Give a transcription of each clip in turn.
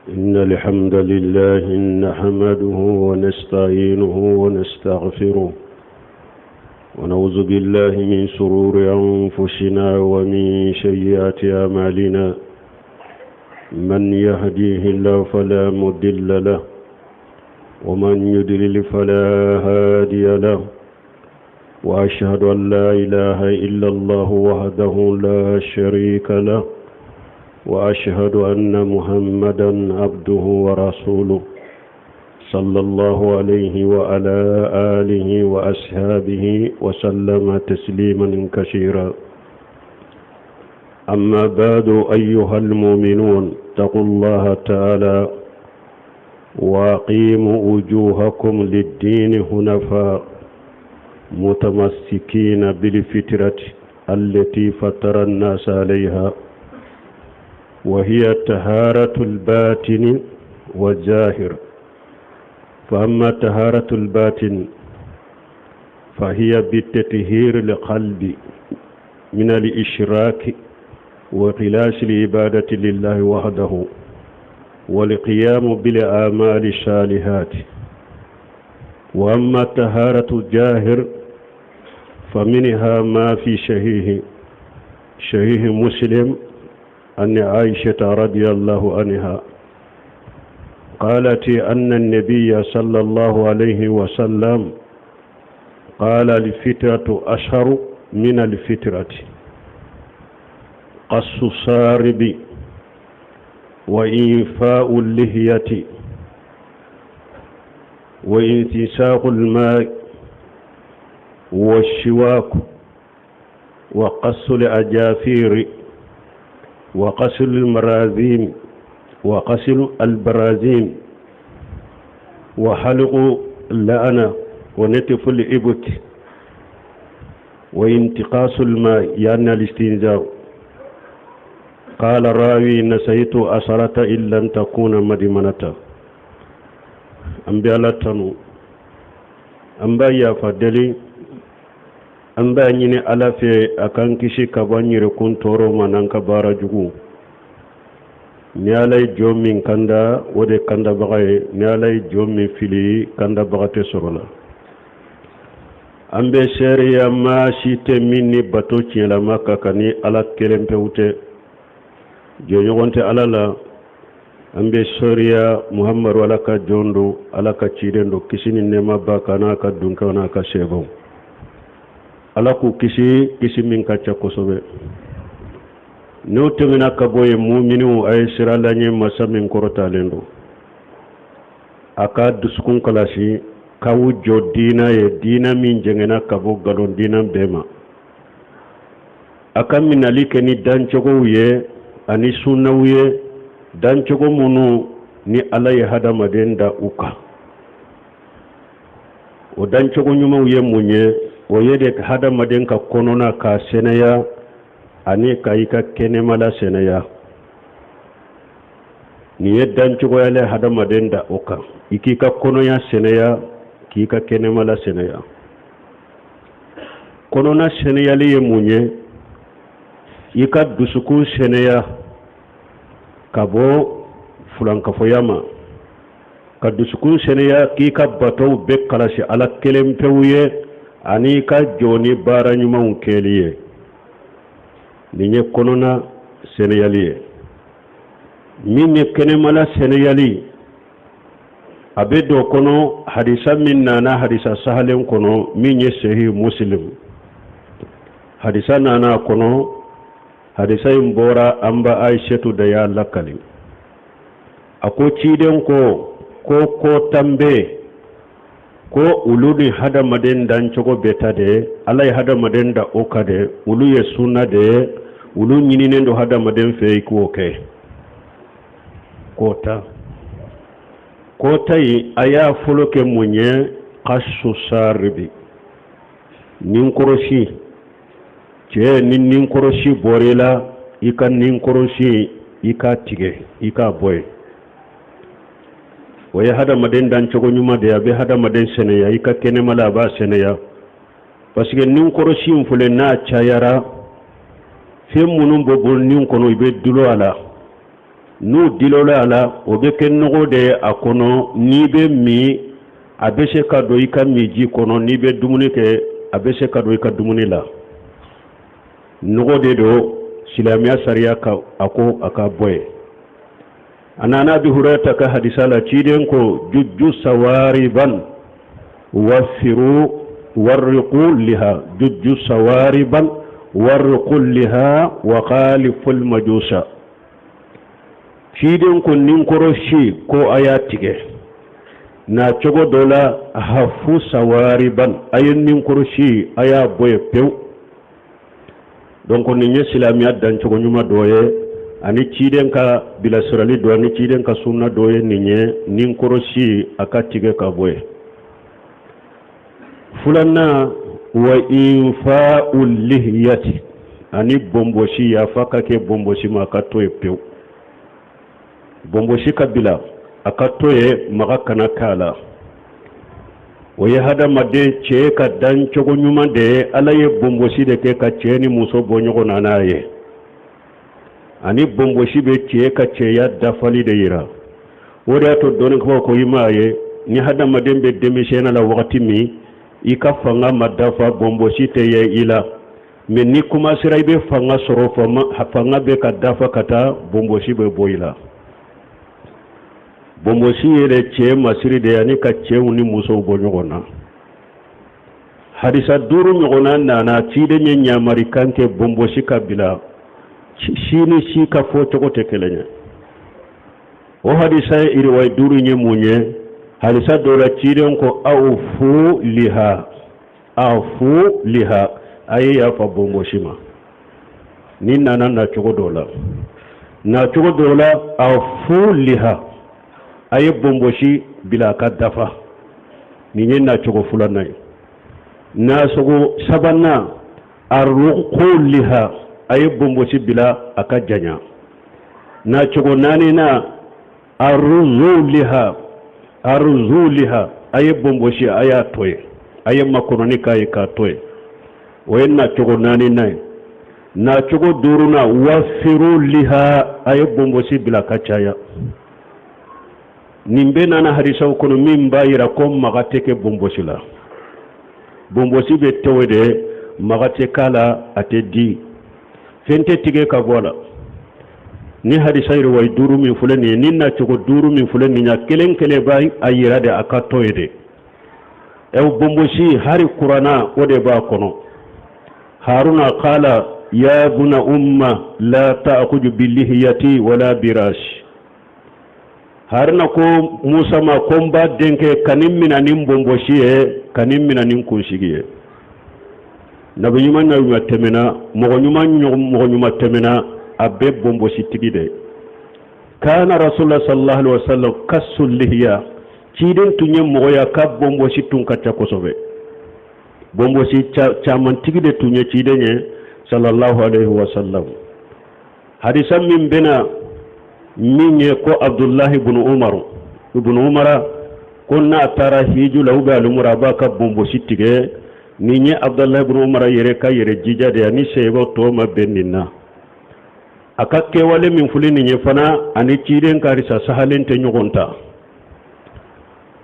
إن الحمد لله نحمده ونستعينه ونستغفره ونعوذ بالله من شرور أنفسنا ومن سيئات أعمالنا من يهديه الله فلا مضل له ومن يضلل فلا هادي له وأشهد أن لا إله إلا الله وحده لا شريك له وأشهد أن محمدا عبده ورسوله صلى الله عليه وعلى آله وأصحابه وسلم تسليما كثيرا أما بعد أيها المؤمنون اتقوا الله تعالى وأقيموا وجوهكم للدين هنفاء متمسكين بالفترة التي فطر الناس عليها وهي طهارة الباطن والظاهر فأما طهارة الباطن فهي بالتطهير القلب من الإشراك وخلاص العبادة لله وحده والقيام بالأعمال الصالحات وأما طهارة الجاهر فمنها ما في شهيه شهيه مسلم أن عائشة رضي الله عنها قالت أن النبي صلى الله عليه وسلم قال الفترة أشهر من الفترة قص الصارب وإنفاء اللحية وانتساق الماء والشواك وقص الأجافير وقص المراذيم وقص البرازيم وحلق اللعنة ونتف الإبت وانتقاص الماء يعني الاستنجاء قال الراوي نسيت أسرة إن لم تكون مدمنة an bɛ ala tanu an b'a yafa deli an b'a ɲini ala fɛ a k'an kisi ka bɔ an yɛrɛkun tɔɔrɔ ma n'an ka baara jugu ni ala ye jɔn min kanda o de kandabaga ye ni ala ye jɔn min fili kandabaga tɛ sɔrɔ la an bɛ seereya maa si tɛ min ni bato tiɲɛlama ka kan ni ala kelen pewu tɛ jɛɲɔgɔn tɛ ala la an bɛ seereya muhamadu ala ka jɔn don ala ka ciden don kisi ni nɛɛma b'a kan n'a ka dunkɛw n'a ka sɛbɛnw ala k'u kisi kisi min ka ca kosɛbɛ n'o tɛmɛna ka bɔ yen muminiw a ye siran ala ɲɛ masa min kɔrɔtalen don a ka dusukun kalasi k'aw jɔ diina ye diina min jɛngɛnna ka bɔ nkalon diina bɛɛ ma a ka minali kɛ ni dancogow ye ani sunnaw ye dancogo minnu ni ala ye hadamaden da u kan o dancogo ɲumanw ye mun ye o ye de hadamaden ka kɔnɔna k'a sɛnɛya ani ka i ka kɛnɛmala sɛnɛya nin ye dancogoya le hadamaden da o kan i k'i ka kɔnɔya sɛnɛya k'i ka kɛnɛmala sɛnɛya kɔnɔna sɛnɛyali ye mun ye i ka dusukun sɛnɛya ka bɔ fulankafoya ma ka dusukun sɛnɛya k'i ka batow bɛɛ kalasi ala kelen pewu ye ani i ka jɔ ni baara ɲumanw kɛli ye nin ye kɔnɔna sɛnɛyali ye min ye kɛnɛmala sɛnɛyali a bɛ don kɔnɔ hadisa min nana hadisa sahalen kɔnɔ min ye sehi muslim hadisa nana a kɔnɔ hadisa in bɔra an ba ayisetu da y'a lakali a ko ciden ko ko ko tan bɛ yen ko olu ni hadamaden dancogo bɛ ta de ala ye hadamaden da o kan de olu ye sunna de ye olu ɲininen don hadamaden fɛ i k'o kɛ ko tan ko tan in a y'a fɔlɔ kɛ mun ye kasu saribi ninkɔrɔsi cɛ ni ninkɔrɔsi bɔra i la i ka ninkɔrɔsi i k'a tigɛ i k'a bɔ yen o ye hadamaden dancogo ɲuman de ye a bɛ hadamaden sɛnɛya i ka kɛnɛma la a b'a sɛnɛya parce que ninkɔrɔsi in filɛ n'a cayara fɛn minnu bɛ bɔ nin kɔnɔ i bɛ dulon a la N'u dilala a la, o bɛ kɛ nɔgɔ de ye a kɔnɔ. N'i bɛ min, a bɛ se ka don i ka minji kɔnɔ. N'i bɛ dumuni kɛ, a bɛ se ka don i ka dumuni la. Nɔgɔ de don. Silamɛya sariya ka a ko a ka bɔ yen. A nana Abi Hurayata ka hadisa la, ciden ko: jujju sawariban wafiru warriqu liha, jujju sawariban warriqu liha wa khaliful majusa. Ciden ko ninkɔrɔ si ko a y'a tigɛ. Na cogo dɔ la, hafu sawariban, a ye ninkɔrɔ si a y'a bɔ yen pewu. Donc nin ye silamɛya dancogo ɲuman dɔ ye, ani ciden ka bilasirali dɔ, ani ciden ka sunna dɔ ye nin ye, ninkɔrɔ si a ka tigɛ ka bɔ yen. Filanan, wa infa'u lihiyati, ani bonbosi, yafa ka kɛ bonbosi ma, a ka to yen pewu. Bonbosi ka bila, a ka to yen, maga kana k'a la. O ye hadamaden cɛ ka dancogo ɲuman de ye. Ala ye bonbosi de kɛ ka cɛ ni muso bɔ ɲɔgɔn na n'a ye. Ani bonbosi bɛ cɛ ka cɛya dafali de yira. O de y'a to dɔnnikɛlaw ko, i m'a ye, ni hadamaden bɛ denmisɛnninya la, wagati min i ka fanga ma dafa, bonbosi tɛ ye i la. Mais ni commencera i bɛ fanga sɔrɔ, fanga bɛ ka dafa ka taa, bonbosi bɛ bɔ i la. Bonbosi yɛrɛ cɛ masiri de ye, ani ka cɛw ni musow bɔ ɲɔgɔn na. Hadisa duuru ɲɔgɔnna nana, ciden ye ɲamarikan kɛ bonbosi ka bila. Si ni si ka fɔ cogo tɛ kelen ye. O hadisa ye iriwayi duuru ye mun ye? Hadisa dɔ la, ciden ko: awfu liha, afu liha, a ye yafa bonbosi ma. Ni nana na cogo dɔ la, na cogo dɔ la, afu liha, a ye bonbosi bila a ka dafa. Nin ye nacogo filanan ye. Nacogo sabanan, arruqu liha, a ye bonbosi bila a ka janya. Nacogo naaninan, arzu liha, arzu liha, a ye bonbosi a y'a to yen, a ye makɔnɔni k'a ye k'a to yen. O ye nacogo naaninan ye. Nacogo duurunan, wafiru liha, a ye bonbosi bila ka caya. Nin bɛɛ nana hadisaw kɔnɔ min b'a yira ko maga tɛ kɛ bonbosi la. Bonbosi bɛ to de, maga tɛ k'a la, a tɛ di, fɛn tɛ tigɛ ka bɔ a la. Ni hadisa riwayi duuru min filɛ nin ye, ni nacogo duuru min filɛ nin ye, kelen kelen b'a a yira de a ka to ye de. Ɛ, bonbosi, hari kuranna o de b'a kɔnɔ. Haruna qala ya buna umma la ta'khudh bi lihiyati wala birasi. Haruna ko Musa ma ko n ba denkɛ, ka nin mina ni bonbosi ye, ka nin mina ni kunsigi ye. Nabi ɲuman na ɲuman tɛmɛna, mɔgɔ ɲuman, mɔgɔ ɲuman tɛmɛna, a bɛɛ bonbositigi de. Kana rasulullah sallallahu alaihi wasallam kasul lihiya, ciden tun ye mɔgɔ ya ka bonbosi tun ka ca kosɛbɛ. Bonbosi camantigi de tun ye ciden ye sallallahu alaihi wasallam. Hadisa min bɛna min ye ko Abdullahi ibn Umar, ibn Umara ko n'a taara hiju la ou bien alumura, a b'a ka bonbosi tigɛ. Nin ye Abdullahi ibn Umar yɛrɛ ka yɛrɛ jija de ye, ani sahabaw tɔw ma bɛn nin na. A ka kɛwale min filɛ nin ye fana, ani ciden ka hadisa sahalen tɛ ɲɔgɔn ta.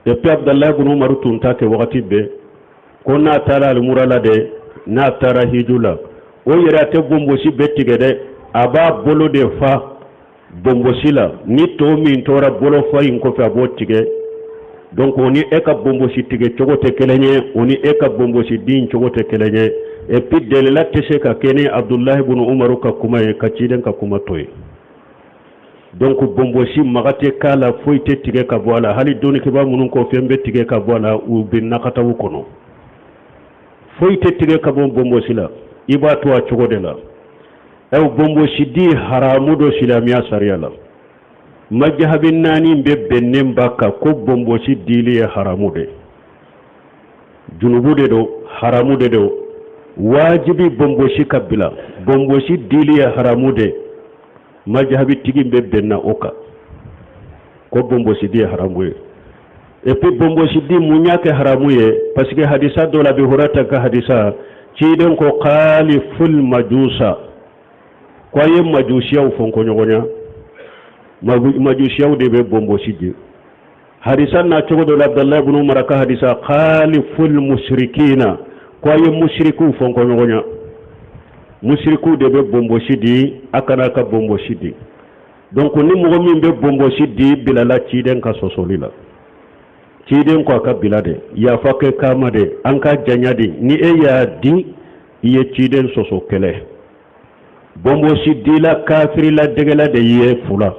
Et puis Abdullahi ibn Umar tun t'a kɛ wagati bɛɛ ko n'a taara alimura la dɛ, n'a taara hiju la, o yɛrɛ a tɛ bonbosi bɛɛ tigɛ dɛ. A b'a bolo de fa bonbosi la, ni to min tora bolo fa in kɔfɛ, a b'o tigɛ. Donc o ni e ka bonbosi tigɛ cogo tɛ kelen ye, o ni e ka bonbosi din cogo tɛ kelen ye. Et puis delila tɛ se ka kɛ ni Abdulahi bunu Umaru ka kuma ye ka ciden ka kuma to ye. Donc bonbosi, maga tɛ k'a la, foyi tɛ tigɛ ka bɔ a la. Hali dɔnnikɛbaa minnu ko fɛn bɛ tigɛ ka bɔ a la, u bɛ nakataw kɔnɔ. Foyi tɛ tigɛ ka bɔ bonbosi la, i b'a to a cogo de la. Ɛ, bonbosi di haramu don silamɛya sariya la. Majahabi naani bɛ bɛnnen ba kan ko bonbosi dili ye haramu de, junubu de don, haramu de don. Wajibi bonbosi ka bila. Bonbosi dili ye haramu de, majahabi tigi bɛ bɛnna o kan ko bonbosi di ye haramu ye. Et puis bonbosi di, mun y'a kɛ haramu ye? Parce que hadisa dɔ la, Abi Hurata ka hadisa, ciden ko khaliful majusa, ko a ye majusiyaw fɔnkɔɲɔgɔnya. Majusiyaw de bɛ bonbosi di. Hadisa na cogo dɔ la, Abdalahi ibn Umar ka hadisa, khaliful musirikina, ko a ye musirikiw fɔnkɔɲɔgɔnya. Musirikiw de bɛ bonbosi di, a kana ka bonbosi di. Donc ni mɔgɔ min bɛ bonbosi di, bilala ciden ka sɔsɔli la. Ciden ko a ka bila de, yafa kɛ kama de, an ka janya de. Ni e y'a di, i ye ciden sɔsɔ kɛlɛ. Bonbosi dila, kafiri ladegela de ye fula,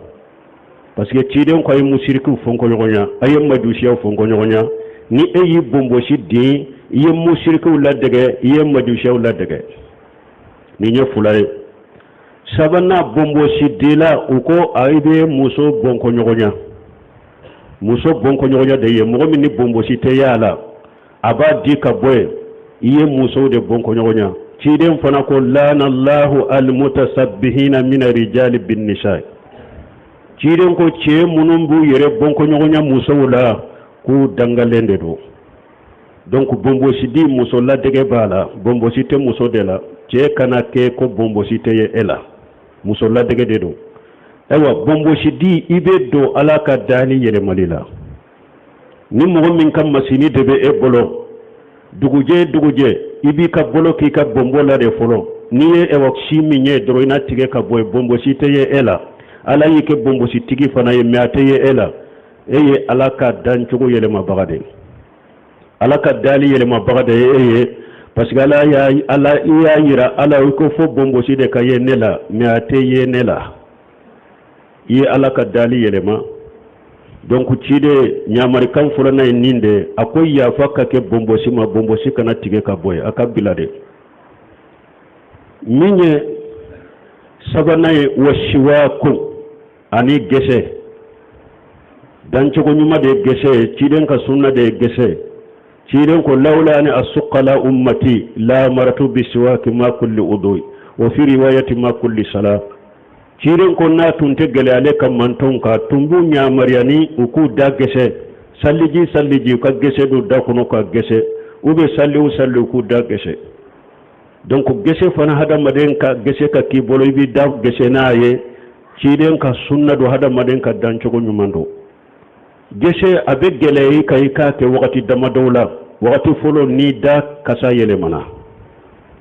parce que ciden ko a ye musirikiw fɔnkɔɲɔgɔnya, a ye majusiyaw fɔnkɔɲɔgɔnya. Ni e y'i bonbosi di, i ye musirikiw ladege, i ye majusiyaw ladege. Nin ye fula ye. Sabanan, bonbosi dila, u ko a i bɛ muso bɔnkɔɲɔgɔnya. Muso bɔnkɔɲɔgɔnya de ye mɔgɔ min ni bonbosi tɛ y'a la, a b'a di ka bɔ yen, i ye musow de bɔnkɔɲɔgɔnya. Ciden fana ko lanallahu almutasabbihina mina rijali bin nisa. Ciden ko cɛ minnu b'u yɛrɛ bɔnkɔɲɔgɔnya musow la, k'u dangalen de don. Donc bonbosi di, muso ladege b'a la. Bonbosi tɛ muso de la. Cɛ kana kɛ ko bonbosi tɛ ye e la, muso ladege de don. Ayiwa, bonbosi di, i bɛ don Ala ka dali yɛlɛmali la. Ni mɔgɔ min ka masini de bɛ e bolo, dugujɛ dugujɛ, i b'i ka bolo k'i ka bonbo la de fɔlɔ. N'i ye ɛwɔ si min ye dɔrɔn, i n'a tigɛ ka bɔ yen. Bonbosi tɛ ye e la. Ala y'i kɛ bonbositigi fana ye, mais a tɛ ye e la. E ye Ala ka dancogo yɛlɛmabaga de ye, Ala ka dali yɛlɛmabaga de ye e ye, parce que Ala y'a ala i y'a yira Ala i ko fo bonbosi de ka ye ne la, mais a tɛ ye ne la. I ye Ala ka dali yɛlɛma. Donc ciden ɲamarikan fɔlɔna ye nin de: a ko yafa ka kɛ bonbosi ma, bonbosi kana tigɛ ka bɔ yen, a ka bila de. Min ye sabanan ye, wa siwaku, ani gɛsɛ. Dancogo ɲuman de ye gɛsɛ ye. Ciden ka sunna de ye gɛsɛ. Ciden ko lawla an asuqa ala ummati la amartu bi siwaki ma kulli udu wa fi riwayati ma kulli sala. Ciden ko n'a tun tɛ gɛlɛya ale ka mantɔnw kan, tun b'u yamaruya ni u k'u da gɛsɛ saliji saliji, u ka gɛsɛ don da kɔnɔ ka gɛsɛ, u bɛ sali o sali, u k'u da gɛsɛ. Donc gɛsɛ fana, hadamaden ka gɛsɛ ka k'i bolo, i b'i da gɛsɛ n'a ye, ciden ka sunna don, hadamaden ka dancogo ɲuman don. Gɛsɛ a bɛ gɛlɛya i kan i k'a kɛ wagati damadɔw la. Wagati fɔlɔ, n'i da kasa yɛlɛmana,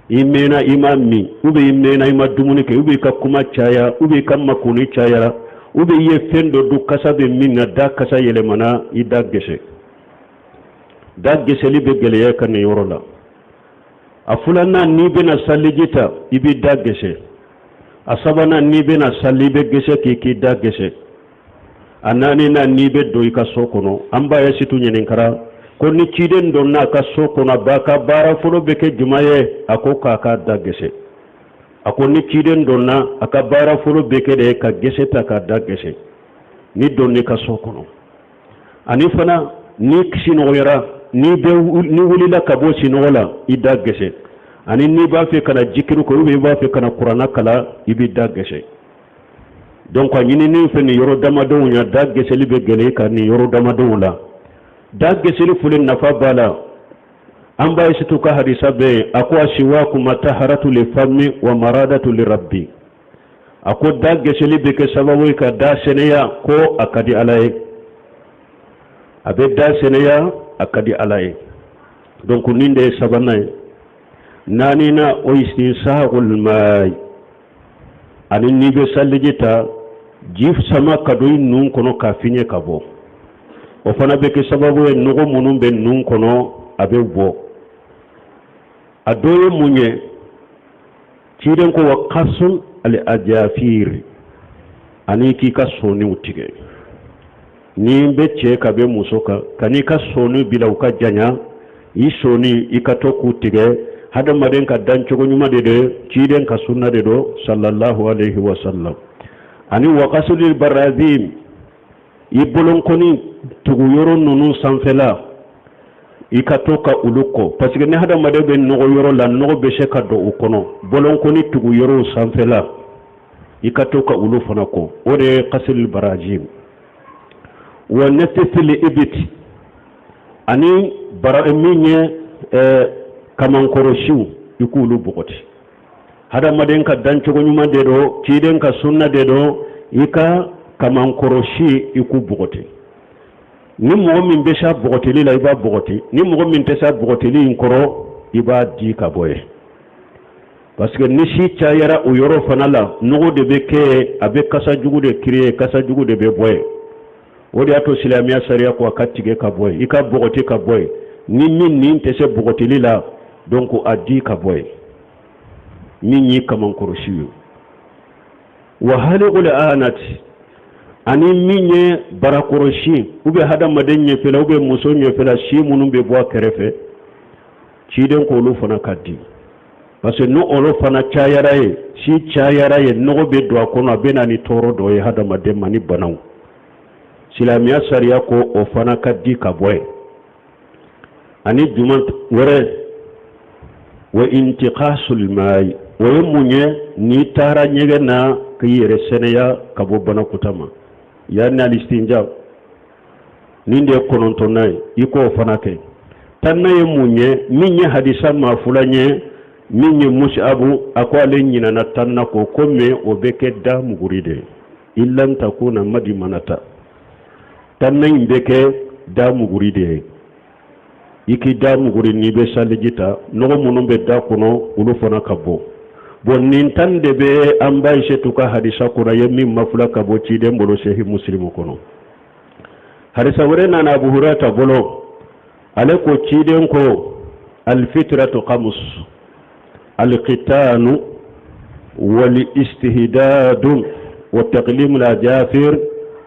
i mɛnna i ma min, ou bien i mɛnna i ma dumuni kɛ, ou bien i ka kuma caya, ou bien i ka makuni cayara, ou bien i ye fɛn dɔ dun kasa bɛ min na, da kasa yɛlɛmana, i da gɛsɛ. Da gɛsɛli bɛ gɛlɛya ka nin yɔrɔ la. A filanan, n'i bɛna saliji ta, i b'i da gɛsɛ. A sabanan, n'i bɛna sali, i bɛ gɛsɛ k'i da gɛsɛ. A naaninan, n'i bɛ don i ka so kɔnɔ. An ba Ayisatu ɲininkara ko ni ciden donna a ka so kɔnɔ, a b'a ka baara fɔlɔ bɛ kɛ jumɛn ye? A ko k'a ka da gɛsɛ. A ko ni ciden donna, a ka baara fɔlɔ bɛ kɛ de ka gɛsɛ ta k'a da gɛsɛ ni donna i ka so kɔnɔ. Ani fana, ni sinɔgɔyara, n'i bɛ ni wulila ka bɔ sinɔgɔ la, i da gɛsɛ. Ani n'i b'a fɛ ka na jikiri kɛ, ou bien i b'a fɛ ka na kuranna kalan, i b'i da gɛsɛ. Donc a ɲinini fɛ nin yɔrɔ damadɔw ya, da gɛsɛli bɛ gɛlɛya ka nin yɔrɔ damadɔw la. Da gɛsɛli foli nafa b'a la. An ba Ayisatu ka hadisa bɛ yen, a ko asiwaku mataharatu li fami wa maradatu li rabbi. A ko da gɛsɛli bɛ kɛ sababu ye ka da sɛnɛya, ko a ka di Ala ye. A bɛ da sɛnɛya, a ka di Ala ye. Donc nin de ye sabanan ye. Naaninan, o istinsakul mayi, ani n'i bɛ saliji ta, ji sama ka don i nun kɔnɔ k'a fiɲɛ ka bɔ. O fana bɛ kɛ sababu ye, nɔgɔ minnu bɛ nun kɔnɔ, a bɛ bɔ. A dɔ ye mun ye? Ciden ko wa kasul al ajafir, ani k'i ka sɔniw tigɛ. Ni bɛ cɛ ka bɛ muso kan, ka n'i ka sɔni bila u ka janya, i sɔni i ka to k'u tigɛ. Hadamaden ka dancogo ɲuman de don, ciden ka sunna de don, sallallahu alaihi wa sallam. Ani wa gasulil barazim, i bolonkɔni tugu yɔrɔ ninnu sanfɛla, i ka to ka olu ko, parce que ni hadamaden bɛ nɔgɔ yɔrɔ la, nɔgɔ bɛ se ka don u kɔnɔ. Bolonkɔni tugu yɔrɔw sanfɛla, i ka to ka olu fana ko. O de ye gasulil barazim. Wa natfil ibiti, ani bara min ye kamankɔrɔsiw, i k'olu bɔgɔti. Hadamaden ka dancogo ɲuman de don, ciden ka sunna de don. I ka Kamankɔrɔsi i k'u bɔgɔti. Ni mɔgɔ min bɛ s'a bɔgɔtili la, i b'a bɔgɔti. Ni mɔgɔ min tɛ s'a bɔgɔtili in kɔrɔ, i b'a di ka bɔ yen, parce que ni si cayara o yɔrɔ fana la, nɔgɔ de bɛ kɛ, a bɛ kasa jugu de créer, kasa jugu de bɛ bɔ yen. O de y'a to silamɛya sariya ko a ka tigɛ ka bɔ yen, i ka bɔgɔti ka bɔ yen. Ni min nin tɛ se bɔgɔtili la, donc a di ka bɔ yen, min y'i kamankɔrɔsi ye. Wa halikul anati, ani min ye barakɔrɔsi ou bien hadamaden ɲɛfɛla ou bien muso ɲɛfɛla si minnu bɛ bɔ a kɛrɛfɛ, ciden k'olu fana ka di, parce que ni olu fana cayara ye, si cayara ye, nɔgɔ bɛ don a kɔnɔ, a bɛ na ni tɔɔrɔ dɔ ye hadamaden ma ni banaw. Silamɛya sariya ko o fana ka di ka bɔ yen. Ani jumɛn wɛrɛ? Wa intikasul mayi, o ye mun ye? N'i taara ɲɛgɛn na, k'i yɛrɛ sɛnɛya ka bɔ banakɔtaa ma, yani alistinja. Nin de ye kɔnɔntɔnnan ye, i k'o fana kɛ. Tannan ye mun ye? Min ye hadisa maa fila ye, min ye Musiabu, a ko ale ɲinana tannan kɔ ko, mais o bɛ kɛ da muguri de ye, illa an takuna madimanata. Tannan in bɛ kɛ da muguri de ye, i k'i da muguri n'i bɛ saliji ta, nɔgɔ minnu bɛ da kɔnɔ, olu fana ka bɔ. Bon, nin 10 de bɛ an ba Ayisetu ka hadisa kɔnɔ ye, min ma fila ka bɔ ciden bolo Sehi Musilimu kɔnɔ. Hadisa wɛrɛ nana Abu Hurata bolo, ale ko ciden ko: alfitratu kamus, alkitanu wal istihdadu wa taqlimul ajafir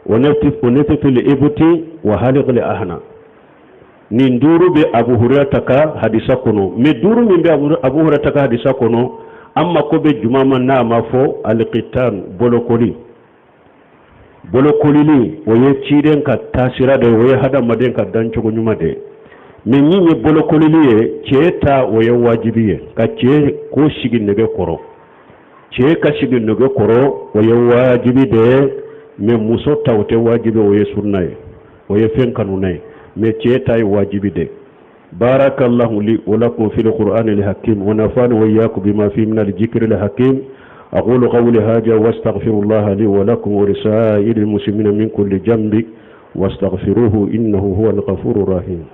wa natful ibti wa halqul ahna. Nin duuru bɛ Abu Hurata ka hadisa kɔnɔ. Mais duuru min bɛ Abu Hurata ka hadisa kɔnɔ, an mako bɛ juma ma n'a ma fɔ alkitan, bolokoli. Bolokolili, o ye ciden ka taasira de ye, o ye hadamaden ka dancogo ɲuman de ye. Mais min ye bolokolili ye, cɛ ta, o ye wajibi ye ka cɛ ko sigi nɛgɛ kɔrɔ. Cɛ ka sigi nɛgɛ kɔrɔ, o ye wajibi de ye. Mais muso ta, o tɛ wajibi, o ye sunna ye, o ye fɛn kanuna ye. Mais cɛ ta ye wajibi de. بارك الله لي ولكم في القرآن الحكيم ونفعني وإياكم بما فيه من الذكر الحكيم. أقول قولي هذا واستغفر الله لي ولكم ولسائر المسلمين من كل ذنب، واستغفروه إنه هو الغفور الرحيم.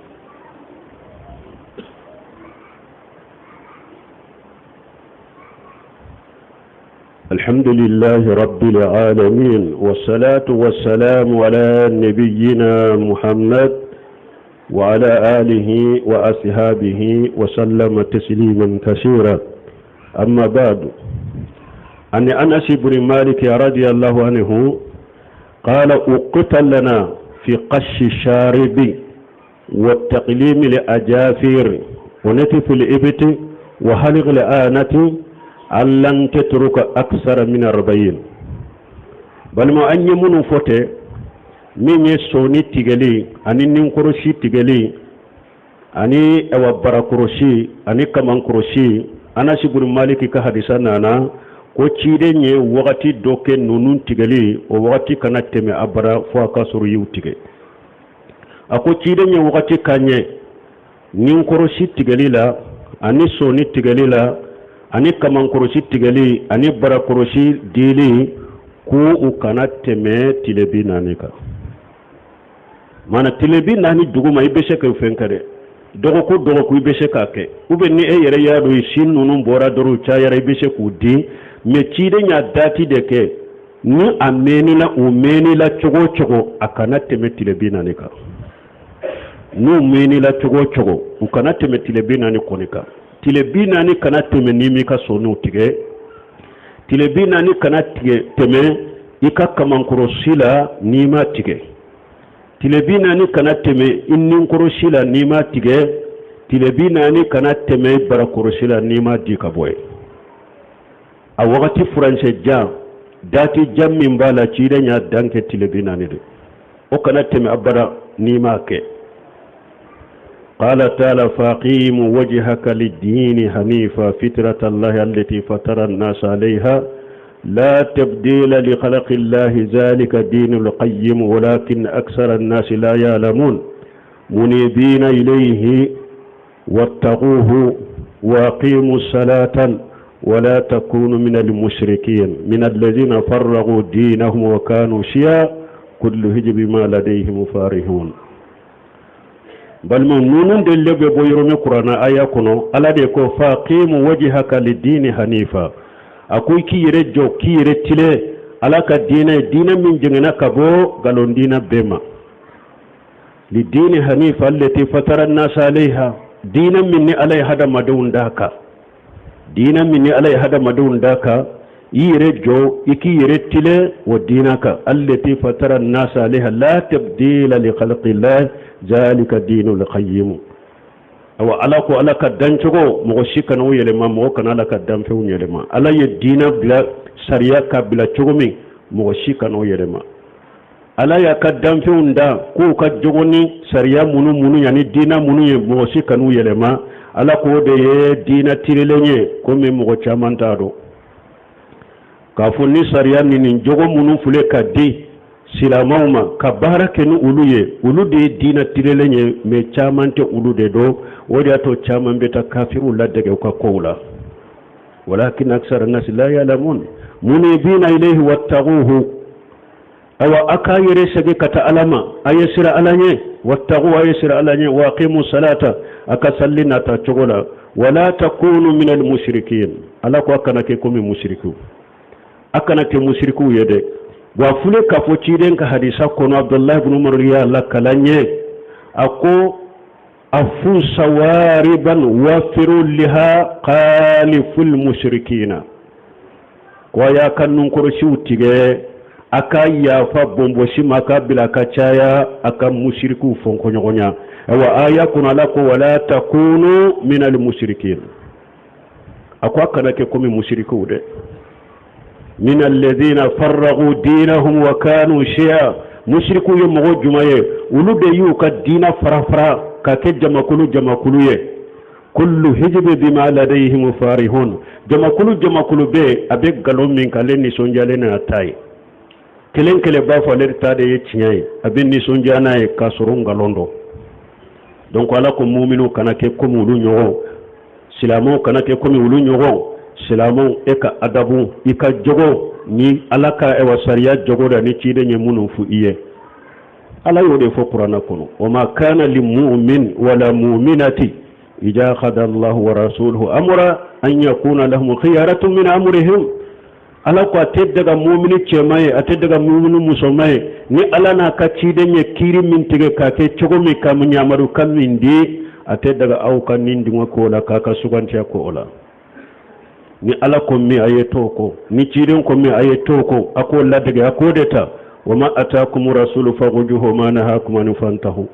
الحمد لله رب العالمين، والصلاة والسلام على نبينا محمد وعلى آله وأصحابه وسلم تسليما كثيرا. أما بعد، عن أنس بن مالك رضي الله عنه قال: أقتل لنا في قش الشارب والتقليم لأجافير ونتف الإبت وحلق الآنة أن لن تترك أكثر من 40. Balima, an ye minnu fɔ tɛ, min ye sɔni tigɛli ani ninkɔrɔsi tigɛli ani awa barakɔrɔsi ani kamankɔrɔsi, Anasi bun Maliki ka hadisa nana ko ciden ye wagati dɔ kɛ ninnu tigɛli, o wagati kana tɛmɛ abada fo a ka sɔrɔ y'u tigɛ. A ko ciden ye wagati k'an ye ninkɔrɔsi tigɛli la ani sɔni tigɛli la ani kamankɔrɔsi tigɛli ani barakɔrɔsi dili, ko u kana tɛmɛ tile 40 kan. Mana tile 40 duguma, i bɛ se ka fɛn kɛ dɛ, dɔgɔkun dɔgɔkun i bɛ se k'a kɛ, ou bien ni e yɛrɛ y'a dɔn si ninnu bɔra dɔrɔn, u cayara, i bɛ se k'u di. Mais ciden y'a dati de kɛ, ni a mɛnila, u mɛnila cogo o cogo, a kana tɛmɛ tile 40 kan. N'u mɛnila cogo o cogo, u kana tɛmɛ tile 40 kɔni kan. Tile 40 kana tɛmɛ n'i m'i ka sɔniw tigɛ. Tile 40 kana tigɛ tɛmɛ i ka kamankɔrɔsi la n'i ma tigɛ. Tile 40 kana tɛmɛ i ninkɔrɔsi la n'i ma tigɛ. Tile 40 kana tɛmɛ barakɔrɔsi la n'i ma di ka bɔ yen. A wagati furancɛ jan, dati jan min b'a la, ciden y'a dan kɛ tile 40 de, o kana tɛmɛ abada n'i m'a kɛ. قال تعالى: فأقم وجهك للدين حنيفا فطرة الله التي فطر الناس عليها لا تبديل لخلق الله ذلك دين القيم ولكن أكثر الناس لا يعلمون. منيبين إليه واتقوه وأقيموا الصلاة. wala takunu min almushrikin min alladhina farraqu dinahum wa kanu shiya kullu hizbin bima ladayhim farihun. Balimaw, ninnu de bɛ bɔ yɔrɔ min kuranna aya kɔnɔ, Ala de ko faqimu wajhaka lidini hanifa. A ko i k'i yɛrɛ jɔ, k'i yɛrɛ tilen Ala ka diinɛ, diinɛ min jɛngɛnna ka bɔ nkalon diinɛ bɛɛ ma. Lidini hanifa allati fatara nasa alayha, diinɛ min ni Ala ye hadamadenw d'a kan, diinɛ min ni Ala ye hadamadenw d'a kan, i yɛrɛ jɔ, i k'i yɛrɛ tilen o diinɛ kan. Allati fatara nasa alayha la tabdila li khalqillah zalika dinul qayyim. Awa, Ala ko Ala ka dancogo, mɔgɔ si kana o yɛlɛma, mɔgɔ kana Ala ka danfɛnw yɛlɛma. Ala ye diinɛ bila, sariya ka bila cogo min, mɔgɔ si kana o yɛlɛma. Ala y'a ka danfɛnw da k'u ka jogo ni sariya minnu minnu yanni diinɛ minnu ye, mɔgɔ si kan'u yɛlɛma. Ala k'o de ye diinɛ tilenlen ye. Komi mɔgɔ caman t'a dɔn k'a fɔ ni sariya ni nin jogo minnu filɛ ka di silamɛw ma ka baara kɛ ni olu ye, olu de ye diinɛ tilenlen ye, mais caman tɛ olu de dɔn. O de y'a to caman bɛ taa kafiriw ladege u ka kow la. Walakin aksara nasi la ya'lamun. Munibina ilayhi wattaquhu. Awa, a k'a yɛrɛ segin ka taa Ala ma, a ye siran Ala ɲɛ. Wattaqu, a ye siran Ala ɲɛ. Wa aqimu salata, a ka salli nata cogo la. Wala takunu minal mushrikin. Ala ko a kana kɛ komi musirikiw, a kana kɛ musirikiw ye dɛ. Wa fule k'a fɔ ciden ka hadisa kɔnɔ, Abdullahi ibn Umar y'a lakali an ye, a ko afu sawariban wafiru liha khaliful mushrikina. Ko a y'a ka nunkɔrɔsiw tigɛ, a ka yafa bonbosi ma, ka bila ka caya, a ka musirikiw fɔnkɔɲɔgɔnya. Awa, aya kɔnɔ Ala ko wala takunu minal mushrikin. A ko a kana kɛ komi musirikiw dɛ. Min alladhina farraqu dinahum wa kanu shi'a. Musirikiw ye mɔgɔ jumɛn ye? Olu de y'u ka diina fara fara ka kɛ jamakulu jamakulu ye. Kullu hizbi bima ladayhim farihun. Jamakulu jamakulu bɛ a bɛ nkalon min kan, ale nisɔndiyalen n'a ta ye. Kelen kelen b'a fɔ ale ta de ye tiɲɛ ye, a bɛ nisɔndiya n'a ye k'a sɔrɔ nkalon don. Donc Ala ko muminu kana kɛ komi olu ɲɔgɔn, silamɛw kana kɛ komi olu ɲɔgɔn. Silamɛw, e ka adabu, i ka jogo ni Ala ka ɛwa sariya jogo da ni ciden ye minnu fɔ i ye, Ala y'o de fɔ kuranna kɔnɔ. Wa ma kana li mu'min wala mu'minati idha qada Allahu wa rasuluhu amra an yakuna lahum khiyaratu min amrihim. Ala ko a tɛ daga mumini cɛman ye, a tɛ daga mumini musoman ye, ni Ala n'a ka ciden ye kiiri min tigɛ k'a kɛ cogo min, ka yamarukan min di, a tɛ daga aw ka nin dungɔ ko la, k'a ka sugantiya ko o la. Ni Ala ko min, a ye to ko, ni ciden ko min, a ye to ko, a k'o ladege, a k'o de ta. Wa ma atakum rasulu fakhuzuhu wa ma nahakum anhu fantahu.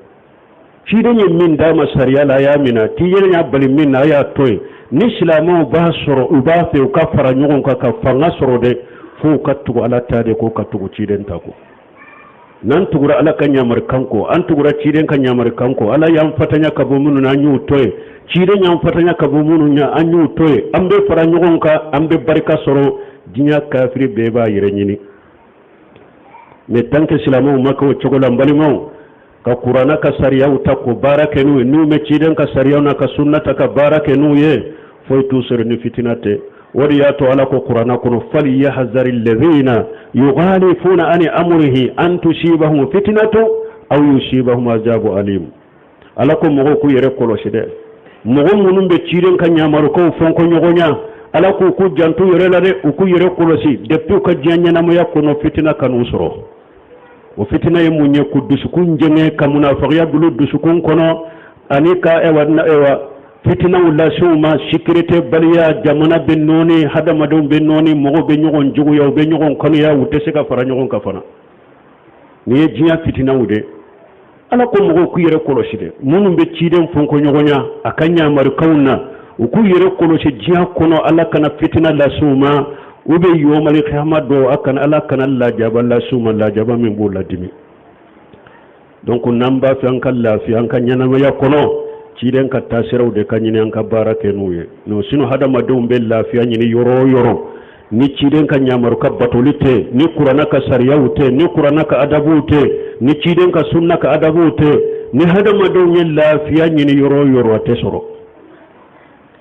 Ciden ye min d'a ma sariya la, a y'a minɛ. Ciden y'a bali min na, a y'a to yen. Ni silamɛw b'a sɔrɔ, u b'a fɛ u ka fara ɲɔgɔn kan ka fanga sɔrɔ dɛ, fo u ka tugu Ala ta de ko, ka tugu ciden ta ko. N'an tugura Ala ka yamarukan kɔ, an tugura ciden ka yamarukan kɔ, Ala y'an fatanya ka bɔ minnu na, an y'u to yen, ciden y'an fatanya ka bɔ minnu ɲɛ, an y'u to yen, an bɛ fara ɲɔgɔn kan, an bɛ barika sɔrɔ. Diɲɛ kafiri bɛɛ b'a yɛrɛ ɲini. Mais tant que silamɛw ma kɛ o cogo la, n balimaw, ka kuranna ka sariyaw ta k'o baara kɛ n'u ye, n'u bɛ ciden ka sariyaw n'a ka sunna ta ka baara kɛ n'u ye, foyi t'u sɔrɔ ni fitina tɛ. O de y'a to Ala ko kuranna kɔnɔ falyahzari alladhina yukhalifuna an amrihi an tusibahum fitnatu aw yusibahum azabu alim. Ala ko mɔgɔw k'u yɛrɛ kɔlɔsi dɛ, mɔgɔ minnu bɛ ciden ka yamarukaw fɔnkɔɲɔgɔnya, Ala k'u k'u janto yɛrɛ la dɛ, u k'u yɛrɛ kɔlɔsi depuis u ka diɲɛ ɲɛnamaya kɔnɔ, fitina kan'u sɔrɔ. O fitina ye mun ye? K'u dusukun jɛngɛ, ka munafagiya bila dusukun kɔnɔ, ani ka ɛwa ɛwa fitinaw lase u ma, sécurité baliya, jamana bɛ nɔɔni, hadamadenw bɛ nɔɔni, mɔgɔw bɛ ɲɔgɔn juguya, u bɛ ɲɔgɔn kanuya, u tɛ se ka fara ɲɔgɔn kan fana. Nin ye diɲɛ fitinaw de. Ala ko mɔgɔw k'u yɛrɛ kɔlɔsi dɛ, minnu bɛ ciden fɔnkɔɲɔgɔnya a ka yamarukanw na, u k'u yɛrɛ kɔlɔsi diɲɛ kɔnɔ, Ala kana fitina lase u ma, u bɛ yomali kiyama dɔ, a kana Ala kana lajaba lase u ma, lajaba min b'u ladimi. Donc n'an b'a fɛ an ka lafiya an ka ɲɛnamaya kɔnɔ, ciden ka taasiraw de ka ɲini, an ka baara kɛ n'u ye. Non, sinon hadamadenw bɛ lafiya ɲini yɔrɔ o yɔrɔ, ni ciden ka yamaru ka batoli tɛ, ni kuranna ka sariyaw tɛ, ni kuranna ka adabuw tɛ, ni ciden ka sunna ka adabuw tɛ, ni hadamadenw ye lafiya ɲini yɔrɔ o yɔrɔ, a tɛ sɔrɔ.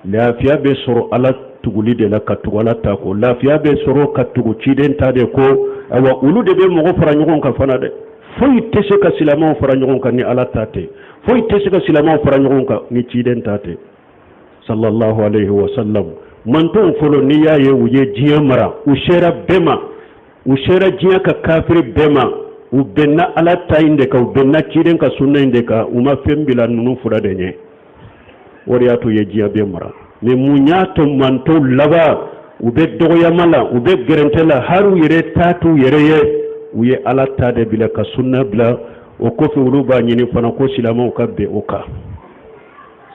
Lafiya bɛ sɔrɔ ala tuguli de la, ka tugu ala ta kɔ. Lafiya bɛ sɔrɔ ka tugu ciden ta de kɔ. Awa, olu de bɛ mɔgɔ fara ɲɔgɔn kan fana dɛ. Foyi tɛ se ka silamɛw fara ɲɔgɔn kan ni ala ta tɛ. Foyi tɛ se ka silamɛw fara ɲɔgɔn kan ni ciden ta tɛ, sallallahu alaihi wa sallam. Mantɔnw fɔlɔ, n'i y'a ye u ye diɲɛ mara, u sera bɛɛ ma, u sera diɲɛ ka kafiri bɛɛ ma, u bɛnna ala ta in de kan, u bɛnna ciden ka sunna in de kan, u ma fɛn bila ninnu fila de ɲɛ. O de y'a to u ye diɲɛ bɛɛ mara. Mais mun y'a to mantɔnw laban u bɛ dɔgɔyama la, u bɛ gɛrɛntɛ la, hali u yɛrɛ ta t'u yɛrɛ ye? U ye ala ta de bila ka sunna bila. O kɔfɛ, olu b'a ɲini fana ko silamɛw ka bɛn o kan.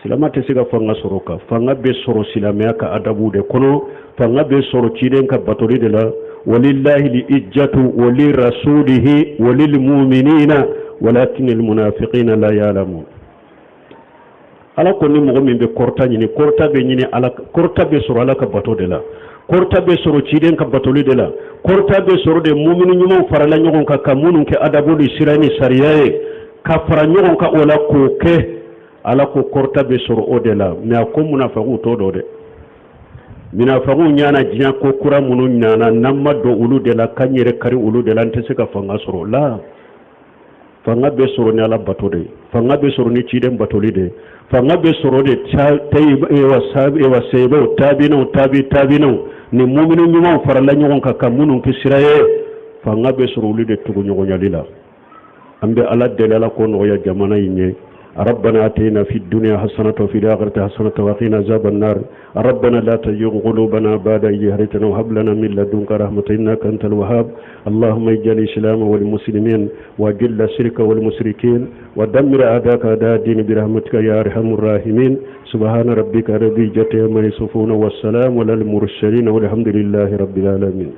Silamɛ tɛ se ka fanga sɔrɔ o kan. Fanga bɛ sɔrɔ silamɛya ka adabu de kɔnɔ. Fanga bɛ sɔrɔ ciden ka batoli de la. Walillahi liijjatu wali rasulihi walil mu'minina walakin almunafiqina la ya'lamun. Ala ko ni mɔgɔ min bɛ kɔrɔta ɲini, kɔrɔta bɛ ɲini ala, kɔrɔta bɛ sɔrɔ ala ka bato de la, kɔrɔta bɛ sɔrɔ ciden ka batoli de la, kɔrɔta bɛ sɔrɔ de mumini ɲumanw farala ɲɔgɔn kan ka minnu kɛ adabu ni sira ni sariya ye, ka fara ɲɔgɔn kan o la k'o kɛ. Ala ko kɔrɔta bɛ sɔrɔ o de la. Mais a ko munafagiw t'o dɔn dɛ. Munafagiw ɲana diɲɛ ko kura minnu ɲana, n'an ma don olu de la, k'an yɛrɛ kari olu de la, an tɛ se ka fanga sɔrɔ la. Fanga bɛ sɔrɔ ni ala bato de ye, fanga bɛ sɔrɔ ni ciden batoli de ye, fanga bɛ sɔrɔ de wa seyibaw, taabinaw, taabi taabinaw ni mumini ɲumanw farala ɲɔgɔn kan ka minnu kɛ sira ye. Fanga bɛ sɔrɔ olu de tuguɲɔgɔnyali la. An bɛ ala deli, ala k'o nɔgɔya jamana in ye. ربنا اتنا في الدنيا حسنة وفي الآخرة حسنة وقنا عذاب النار. ربنا لا تزغ قلوبنا بعد إذ هديتنا وهب لنا من لدنك رحمة إنك أنت الوهاب. اللهم اجعل الإسلام والمسلمين، وأذل الشرك والمشركين، ودمر أعداءك أعداء الدين برحمتك يا أرحم الراحمين. سبحان ربك رب العزة عما يصفون، والسلام على المرسلين، والحمد لله رب العالمين.